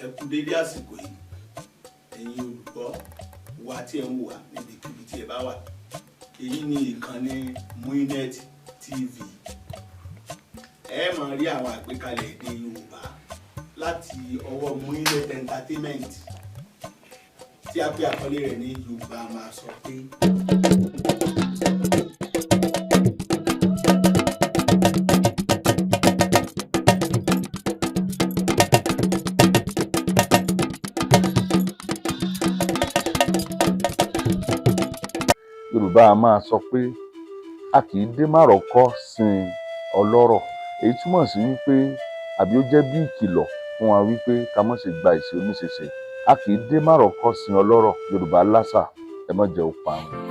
Ẹ kú dédé àsìkò yìí, ẹ̀yin olùgbọ́ wa tí ẹ ń wò wá níbikíbi tí ẹ bá wà. Èyí ni ìkànnì Muinet TV. Ẹ máa rí àwọn àgbékalẹ̀ èdè Yorùbá láti ọwọ́ Muinet Entertainment tí a pè àkọlé rẹ̀ ní Yorùbá Máa Sọ Pé. Yorùbá a máa sọ pé a kì í dé márọ̀ọ̀kọ sin ọlọ́rọ̀. Èyí túmọ̀ sí wípé, àbí ó jẹ́ bí ìkìlọ̀ fún wa wípé ká má ṣe gba ìṣe oníṣẹ̀ṣe. A kì í dé márọ̀ọ̀kọ sin ọlọ́rọ̀. Yorùbá lásà, ẹ má jẹ́ ó parun.